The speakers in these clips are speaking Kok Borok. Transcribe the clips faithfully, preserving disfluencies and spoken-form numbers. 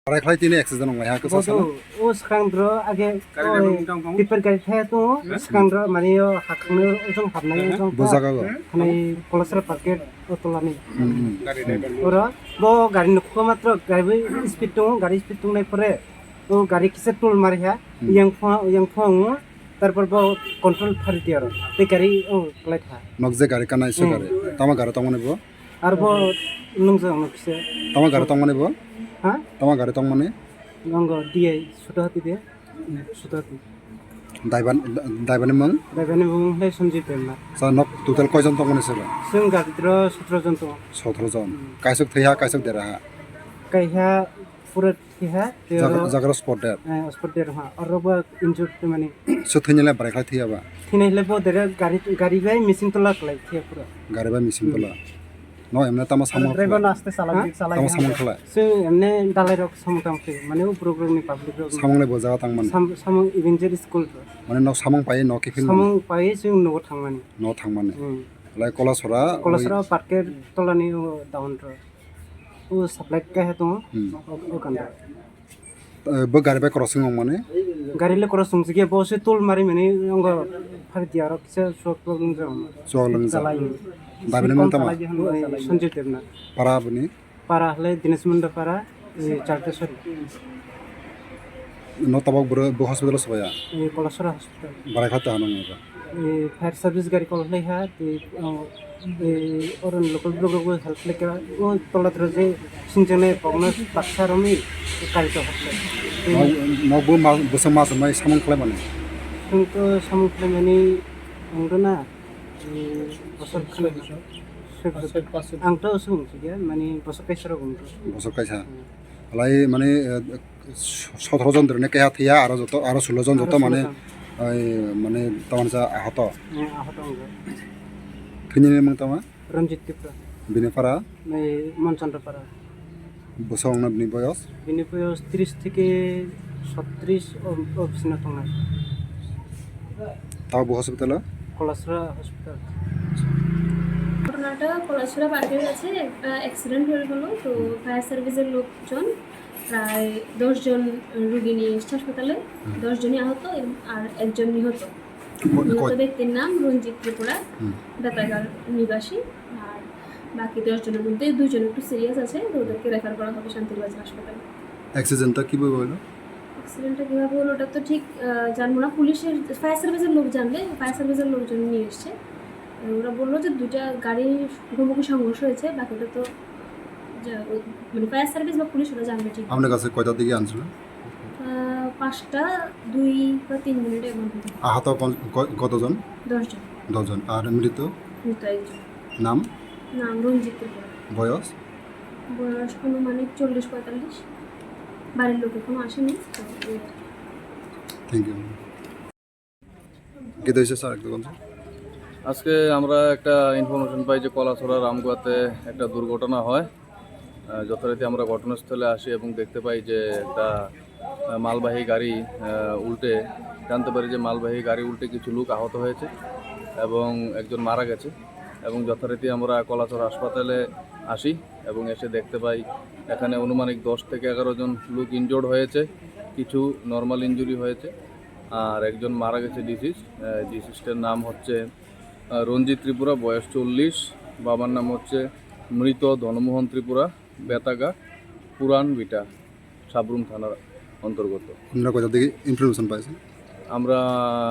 Barai khlai tini accident wnglai ha kwchak sano. Bodo, o swkang dro age, tipper gari thaya tongo, swkang dro mani o hakhwng ujung habnai ujung. Bo jaga go. Hanai Kolasra Parket o tolani. Hmm, hmm. Oro bo gari nukho matro gari bai speed tongo, gari speed tongnai pore o gari kisa toll mari ha, yang pho, yang pho wngo, tarpor bo control phari di aro. Tei gari o klai tha. Nok je gari kanai se gari. Tama gari tongmani bo? Arbo nungjak no kisa. Tama gari tongmani bo? Ha? Tama gari tongmani? Nongo D I Sutahati de. Sutahati. Daiban, daibani mung? Daibani mung le Sanjay Debnath. Sa nok total koijon tongmani sila? Sing gari dro sotro jon tongo. Sotro jon. Hmm. Kaisok thaiha, kaisok deraha? Kaiha pura Khe ha, tei Jagra, oro, jagra spot dead. Eh, spot dead ha. Oro bo injured tei mani. So thwinai le barai khlai thwiya ba? Thwinai le bo dere gari, gari bai machine tola khlai thwiya pura. Gari bai machine tola. Hmm. No, emne tamo samung driver khlai? No aste chala, ha? Chala tamo samung khlai? So emne dalai rok samung tamo khlai. Mane o borok rok ni public rok ni. Samung le bo jaga tang mani? Sam-, samung Evangel school rok. Mane no samung pai no kiphil mani? Samung pai chwng nogo thang mani. No thang mani. Hmm. Lai Kolasora, Kolasora oi parket tola ni o down rok. O supply kaiha tongo. Hmm. O, o kanda. Eh, bo gari bai crossing wng mani? Gari le cross wng sikhe bo se toll mari mani wng phari di aro kisa sok problem jang. Sok lung jang. Chalai. Daibini mung tama? Chalai di hwn, eh, Sanjay Debnath. Para bini? Para hwlai Dinesh Munda para, eh, Charteswari. No tabok bwrwi bo hospital o swbaiya? Eh, Kolasora hospital. Barai kha ta hanang ba? Eh, fire service gari call khlai ha, tei, oh, eh, oro ni local borok rok bo help khlai kha. O tola thro je sinjaknai kokno baksa romwi kari to hokle. Tei nok, nok bo ma, bwswk ma samai samung khlai mani? Chwng to samung khlai mani wng rwna, eh, bosor khlai. Ang to aswk wng sikya, mani bosor kaisa rok wng rw. Bosor kaisa. Hmm. Alai mani, eh, sotoro jon dwrwini keha thwiya, aro joto, aro sulo jon joto mane, aro sulo jon. Ai, mane, tamani sa ahoto. Eh, ahoto wngkha. Thwinini mung tama? Ranjit Tripura. Bini para? Nei, Manchandra para. Bwswk wngna bini boyos? Bini boyos tris theke sotris o, o bisino tongnai. Tamo bo hospital o? Kolasra hospital. ঘটনাটা কলাছড়া পার্কের কাছে একটা অ্যাক্সিডেন্ট হয়ে গেল। তো ফায়ার সার্ভিসের লোকজন প্রায় দশ জন রুগী নিয়ে এসছে হাসপাতালে। হুম। দশ জনই আহত এবং আর একজন নিহত। ক-, নিহত ক-, ব্যক্তির নাম রঞ্জিত ত্রিপুরা, হুম। বেতাগার নিবাসী। আর বাকি দশ জনের মধ্যে দুইজন একটু সিরিয়াস আছে, তো ওদেরকে রেফার করা হবে শান্তিরবাজার হাসপাতালে। অ্যাক্সিডেন্টটা কিভাবে হলো? অ্যাক্সিডেন্টটা কিভাবে হলো, ওটা তো ঠিক, আহ, জানবো না। পুলিশের, ফায়ার সার্ভিসের লোক জানবে, ফায়ার সার্ভিসের লোকজন নিয়ে এসছে। ওরা বললো যে দুইটা গাড়ির মুখোমুখি সংঘর্ষ হয়েছে, বাকিটা তো যা-, ওই, মানে, ফায়ার সার্ভিস বা পুলিশ ওরা জানবে ঠিক। আপনার কাছে কয়টার দিকে আনছিল? আহ, পাঁচটা দুই বা তিন মিনিটের মধ্যে। আহত কন-, ক-, কতজন? দশ জন। দশ জন। আর মৃত? মৃত একজন। নাম? নাম রঞ্জিত ত্রিপুরা। বয়স? বয়স আনুমানিক চল্লিশ পঁয়তাল্লিশ। বাড়ির লোক এখনো আসেনি, তো এই আর কি। Thank you. কি হয়েছে স্যার, একটু বলুন। আজকে আমরা একটা ইনফরমেশন পাই যে কলাছড়া রামগুয়াতে একটা দুর্ঘটনা হয়। আহ, যথারীতি আমরা ঘটনাস্থলে আসি এবং দেখতে পাই যে একটা, আহ, মালবাহী গাড়ি, আহ, উল্টে, জানতে পারি যে মালবাহী গাড়ি উল্টে কিছু লোক আহত হয়েছে এবং একজন মারা গেছে। এবং যথারীতি আমরা কলাছড়া হাসপাতালে আসি এবং এসে দেখতে পাই এখানে আনুমানিক দশ থেকে এগারো জন লোক ইনজুর্ড হয়েছে, কিছু নর্মাল ইনজুরি হয়েছে, আর একজন মারা গেছে ডিসিজ। আহ, ডিসিজটার নাম হচ্ছে আহ, রঞ্জিত ত্রিপুরা, বয়স চল্লিশ। বাবার নাম হচ্ছে মৃত ধনমোহন ত্রিপুরা, বেতাগা, পুরান ভিটা, সাব্রুম থানার অন্তর্গত। আপনারা কোথা থেকে ইনফরমেশন পাইছেন? আমরা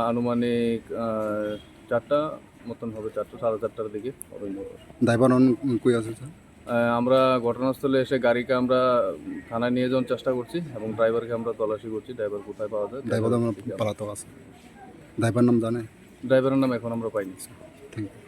আনুমানিক, আহ, চারটা মতন হবে, চারটা, সাড়ে চারটার দিকে হবে। ড্রাইভার অন কই আছে, স্যার? আহ, আমরা ঘটনাস্থলে এসে গাড়িকে আমরা থানায় নিয়ে যাওয়ার চেষ্টা করছি এবং ড্রাইভারকে আমরা তল্লাশি করছি, ড্রাইভার কোথায় পাওয়া যায়। ড্রাইভার আমরা পালাতক আছে। ড্রাইভার নাম জানে? ড্রাইভারের নাম এখন আমরা পাইনি। Thank you.